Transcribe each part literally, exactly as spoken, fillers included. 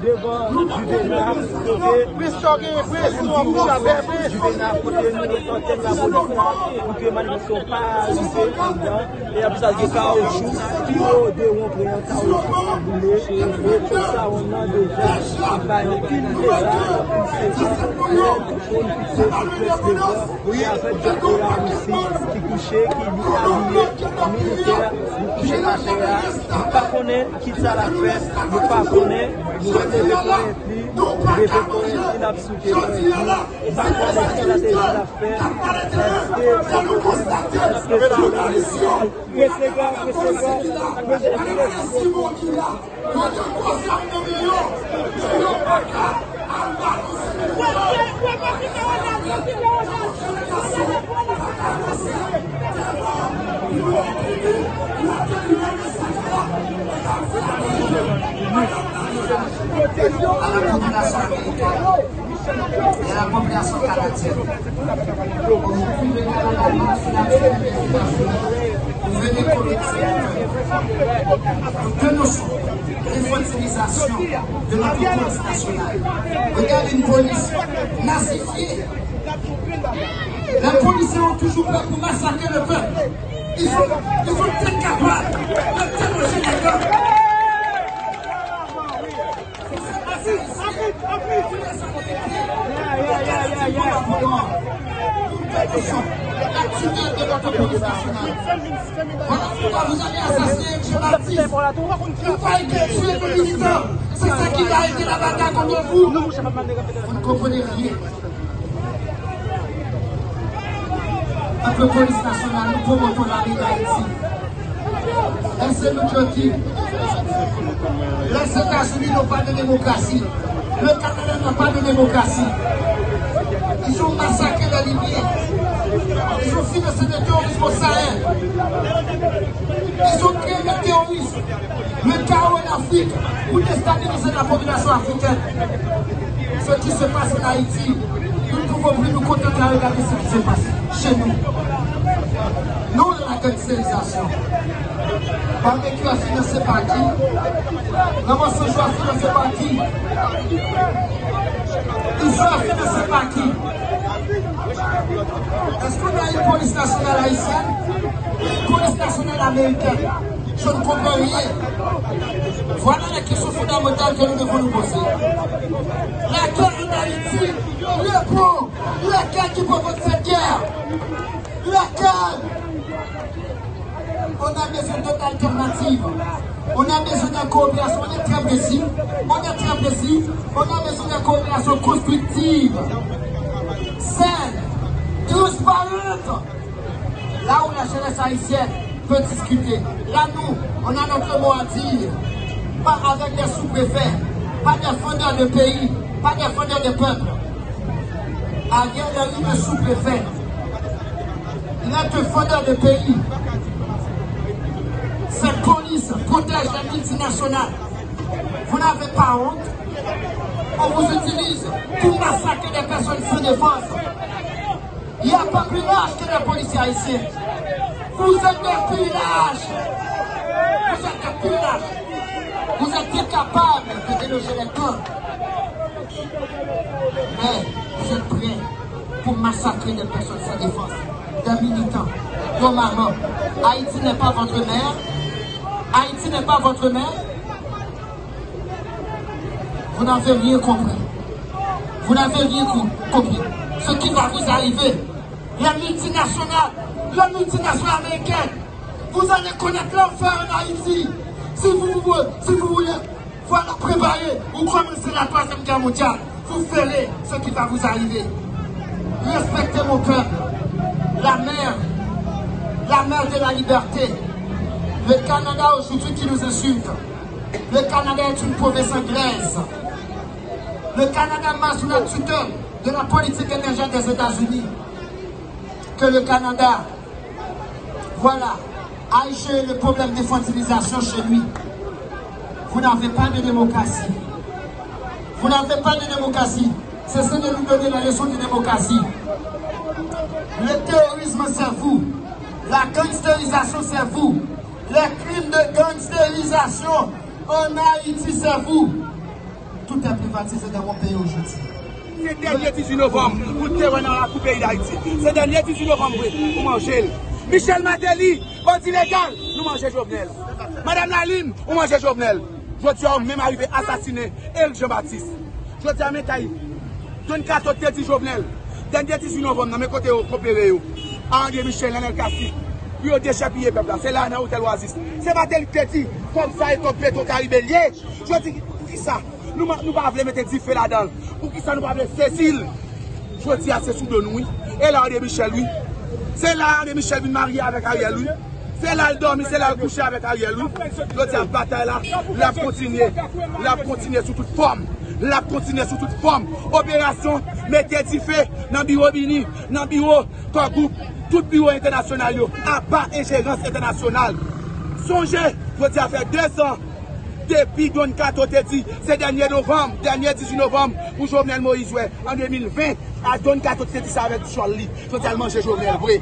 Devan Juvenal, prens sa w genyen, prens, nou an kouch a bè, prens. Juvenal pote nou antèn lapolis la pou ke manifestasyon pa rive anndan. E anplis sa, gen kawoutchou pi wo de wonpren an, kawoutchou ap boule. E tout sa wonn nan deja ap bay anpil dega, anpil seza, alèd pou n fikse sou prens devan. E avèk Drapo Larisi ki kouche, ki li abiye an militè, li kouche atè a. Nou pa konnen ki sa l ap fè, nou pa konnen. Nou rele ponyèt li, rele ponyèt li, n ap swete ponyèt li. Nou pa konnen ki estrateji l ap fè. Èske se ponyèt li? Prese gwa, prese gwa, prese gwa. Et à la population canadienne. Aujourd'hui, le Canada marche sur la solidarité nationale. Venez commettre cette fête. Nous dénonçons l'infantilisation de notre police nationale. Regardez une police massifiée. Les policiers ont toujours peur pour massacrer le peuple. Ils sont, ils sont incapables de déloger les gangs. Voilà pourquoi vous avez assassiné M. Baptiste. Vous fallait tuer le militant. C'est ça qui a été la bataille contre vous. Vous ne comprenez rien. Antre polis nasyonal, nou pwomotè lame Dayiti. Lèse nou trankil. Lèzetazini n'ont pas de démocratie. Le Canada n'a pas de démocratie. Ils ont massacré les Libyens. Ils ont financé des terroristes au Sahel. Ils ont créé des terroristes. Le chaos en Afrique pour déstabiliser la population africaine. Ce qui se passe en Haïti, nous ne pouvons plus nous contenter à regarder ce qui se passe chez nous. Non à la gangsterisation. Barbecue est financé par qui? Ramasser joie financé par qui? Ils sont financés par qui? Est-ce qu'on a une police nationale haïtienne? Une police nationale américaine? Je ne comprends rien. Voilà la question fondamentale que nous devons nous poser. Laquelle en Haïti répond? Laquelle qui provoque cette guerre? Laquelle? On a besoin d'autres alternatives. On a besoin de coopération. On est très précis. On est très précis. On a besoin de coopération constructive, saine, transparente. Là où la jeunesse haïtienne peut discuter, là nous, on a notre mot à dire. Pas avec des sous-préfets, pas des vendeurs de pays, pas des vendeurs de peuple. Ariel Henry, le sous-préfet, il est un vendeur de pays. Cette police protège les multinationales. Vous n'avez pas honte? On vous utilise pour massacrer des personnes sans défense. Il n'y a pas plus lâche que les policiers haïtiens. Vous êtes des plus lâches. Vous êtes des plus lâches. Vous êtes incapables de déloger les camps. Mais vous êtes prêts pour massacrer des personnes sans défense, des militants. Normalement, Haïti n'est pas votre mère. Haïti n'est pas votre mère. Vous n'avez rien compris. Vous n'avez rien com- compris. Ce qui va vous arriver, les multinationales, les multinationales américaines, vous allez connaître l'enfer en Haïti. Si vous, vous, si vous voulez, voilà, préparez ou commencez la troisième guerre mondiale. Vous verrez ce qui va vous arriver. Respectez mon peuple. La mère, la mère de la liberté. Le Canada aujourd'hui qui nous insulte. Le Canada est une province anglaise. Le Canada marche sous la tutelle de la politique étrangère des États-Unis. Que le Canada, voilà, aille gérer le problème d'infantilisation chez lui. Vous n'avez pas de démocratie. Vous n'avez pas de démocratie. Cessez de nous donner la leçon de démocratie. Le terrorisme, c'est vous. La gangstérisation, c'est vous. Les crimes de gangstérisation en Haïti, c'est vous. Tout est privatisé dans mon pays aujourd'hui. Se dènye dizuit novanm, ou te wè nan lakou peyi Dayiti. Se dènye dizuit novanm, vre, ou manje l. Michel Martelly, bandi legal, nou manje Jovenel. Madam Lalime, ou manje Jovenel. Jodi a, ou menm arive asasinen Eric Jean Baptiste. Jodi a, men kay Don Kato te di Jovenel, dènye dizuit novanm nan, men kote yo kopere yo. A André Michel, Nenel Cassy, pou yo dechèpiye pèp la. Se la nan Otèl Oasis. Se Martelly ki te di, kòb sa e kòb Petro Caribe l ye. Jodi, poukisa nou, nou pa vle mete dife ladan l? Poukisa nou pa vle sezi l? Jodi a se sou do nou, wi. E la André Michel, wi. Se la André Michel vin marye avèk Ariel, wi. Se la l dòmi, se la l kouche avèk Ariel, wi. Jodi a batay la, l ap kontinye. L ap kontinye sou tout fòm. L ap kontinye sou tout fòm. Operasyon mete dife nan biwo BINUH, nan biwo Core Group, tout biwo entènasyonal yo, apa enjerans entènasyonal. Sonje, jodi a fè dezan depi Don Kato te di se dènye novanm, dènye dizuit novanm pou Jovenel Moïse wè an de mil ven. A Don Kato te di sa avèk djòl li. Jodi a l manje Jovenel vre.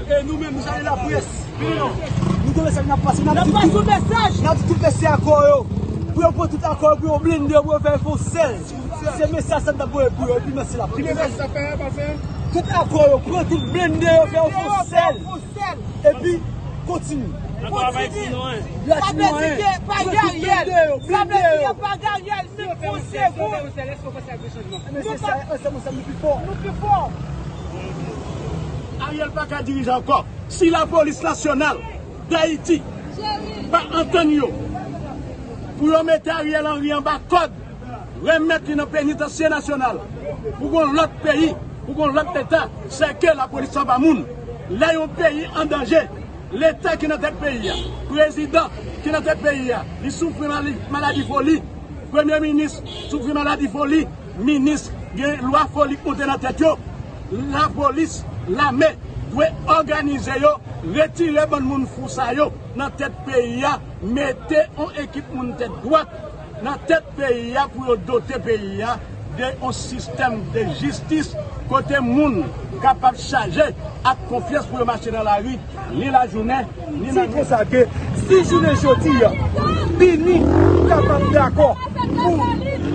E nou menm, nou salye laprès. Nou gen mesaj n ap pase, n ap di tout, n ap di tout mesye akò yo pou yo pran tout akò yo, pou yo blende yo, pou yo fè yo fè yon sèl. Se mesaj sa n t ap voye pou yo, epi mèsi laprès. Tout akò yo, pran tout blende yo, fè yo fè yon sèl. Epi kontinye. Kontinye. Sa vle di ke pa Garyèl. Sa vle di ke pa Garyèl, se pou se pou. Men se sa, ansanm, ansanm, nou pi fò. Nou pi fò. Ariel pa ka dirije ankò. Si lapolis nasyonal Dayiti pa antann yo pou yo mete Ariel Henry anba kòd, remèt li nan penitansye nasyonal, pou gon lòt peyi, pou gon lòt leta, sèke lapolis anba moun. Lè yon peyi an danje, leta ki nan tèt peyi a, prezidan ki nan tèt peyi a, li soufri mali-, maladi foli, premye minis soufri maladi foli, minis gen lwa foli k monte nan tèt yo. Lapolis, lame dwe òganize yo, retire bann moun fou sa yo nan tèt peyi a, mete yon ekip moun tèt dwat nan tèt peyi a pou yo dote peyi a de yon sistèm de jistis kote moun kapab chaje ak konfyans pou yo mache nan lari ni lajounen, ni lannwit. Di konsa ke si jounen jodi a, BINUH kapab dakò pou,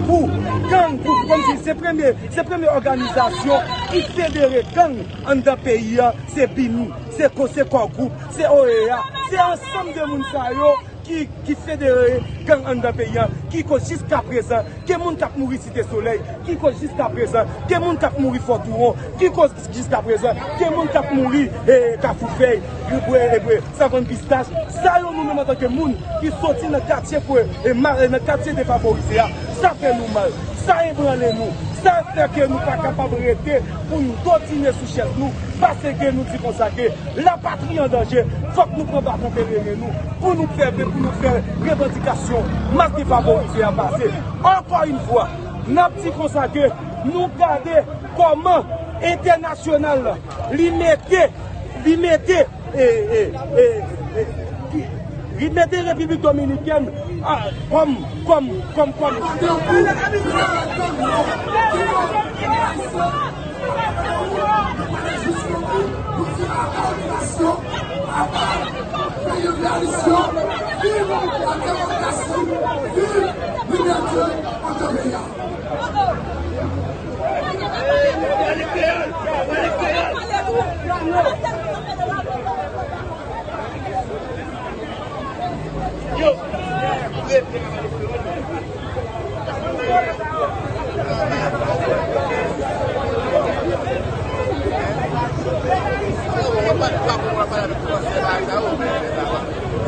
pou gang, pou, kòmsi se premye, se premye òganizasyon ki federe gang anndan peyi a, se BINUH, se ko-, se Core Group, se O E A, se ansanm de moun sa yo ki, ki federe gang anndan peyi a, ki koz jiska prezan, gen moun k ap mouri Site Solèy, ki koz jiska prezan, gen moun k ap mouri Fò Touwon, ki koz jiska prezan, gen moun k ap mouri, e, Kafou Fèy, e, bwè, e, bwè, Savann Pistach. Sa yo, nou menm antanke moun ki soti nan katye pou, e, ma-, e, nan katye defavorize a, sa fè nou mal, sa ebranle nou, sa fè ke nou pa kapab rete pou n dotine sou chèz nou, paske nou di konsa ke lapatri an danje, fòk nou pran baton pèleren nou pou nou fè, pou nou fè revandikasyon mas defavorize a pase. Ankò yon fwa, n ap di konsa ke nou gade kòman entènasyonal la, li mete, li mete, e, e, e, e, li mete Repiblik Dominikèn, a, kòm, kòm, kòm, kòm. Viv la démocratie, vive liberté, entrepreneur.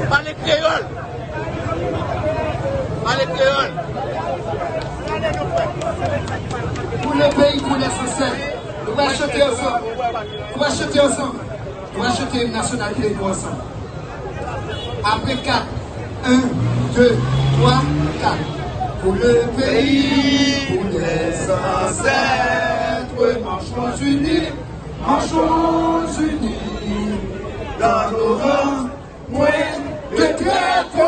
Pale kreyòl! Pale kreyòl! Pour le pays, pour les ancêtres. Nou pral chante ansanm. Nou pral chante ansanm. Nou pral chante im nasyonal peyi nou ansanm. Apre kat. Un, deux, trois, quatre. Pour le pays, pour les ancêtres, marchons unis, marchons unis dans nos rangs. Mwen dekrete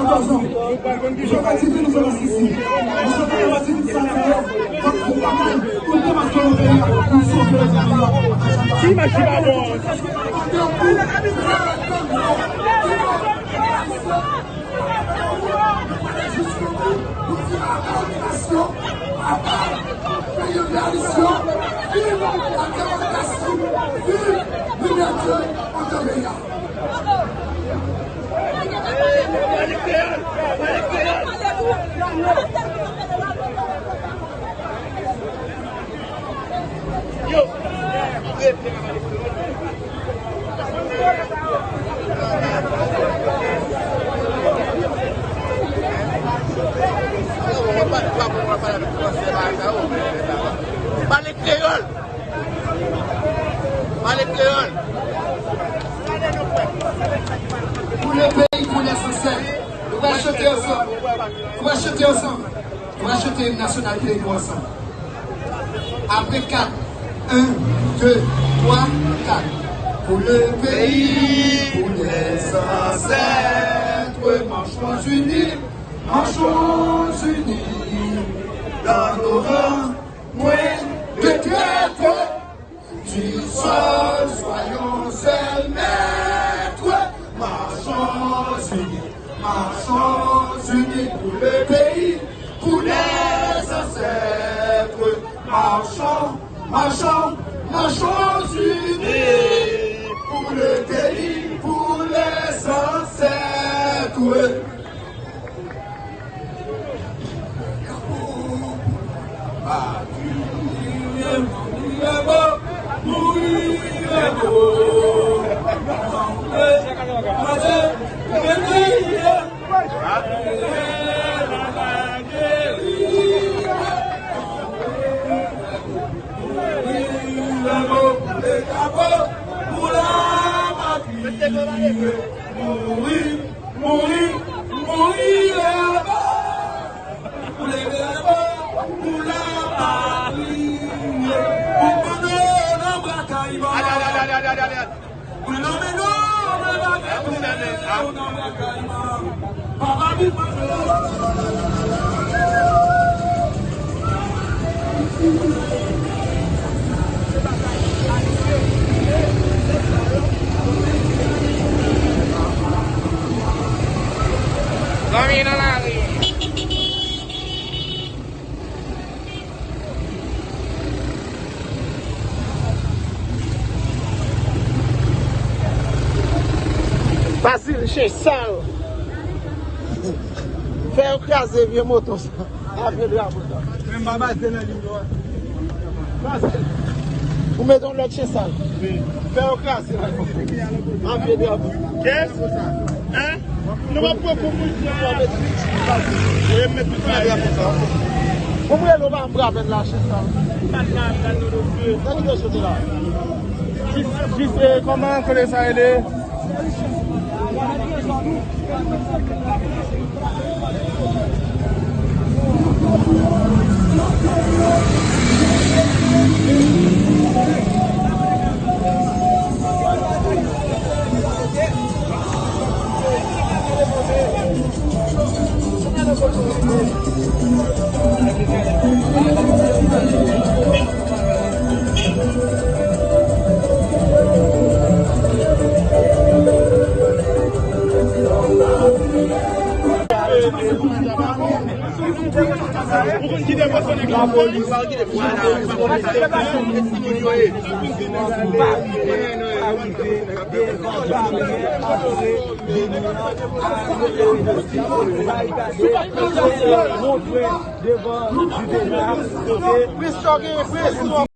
katòz an. Jovèl Divin, Jovèl Sisi. Jovèl Divin, sa se yo. Fòk nou pa mal pou nou demaske nou peyi a, pou nou sove nou peyi a. Ki imaj ki pa bon an? Pale kreyòl! Pale kreyòl! Pou le peyi, pou lèzansèt. Nou pral chante ansanm. Nou pral chante ansanm. Nou pral chante im nasyonal peyi nou ansanm. Apre kat, en, de, twa, kat. Pour le pays, pour les ancêtres, marchons unis, marchons unis dans nos rangs, point de traître. Du sol, soyons seuls maîtres, marchons unis, marchons unis pour le pays, pour les ancêtres. Marchons, marchons, marchons unis pour le pays, pour les ancêtres. Mouri, mouri, mouri laba. Pou leve laba, pou lapatri. Pou konnen nan bra Kayiman. Pou nonmen nou nan bra Kayiman. Papa viv. Zanmi nan lari. Bazil, chen sal. Fè yo kraze vye moto sa. Avye drapo sa. Men m pa pase nan liy yo a. Pase. Ou mete yon lòt chen sal. Fè yo kraze la. Avye drapo. Kès? Hein? Nou pa pran kou pou l. Ou mete tout sa drapo sa. Ou mete nou pa pran avè l la chen sal. Sa ki te soti la? Jis, jis, eh, kòman kote sa rele? Montre devan Jide Jacques, kote Christo gen presyon.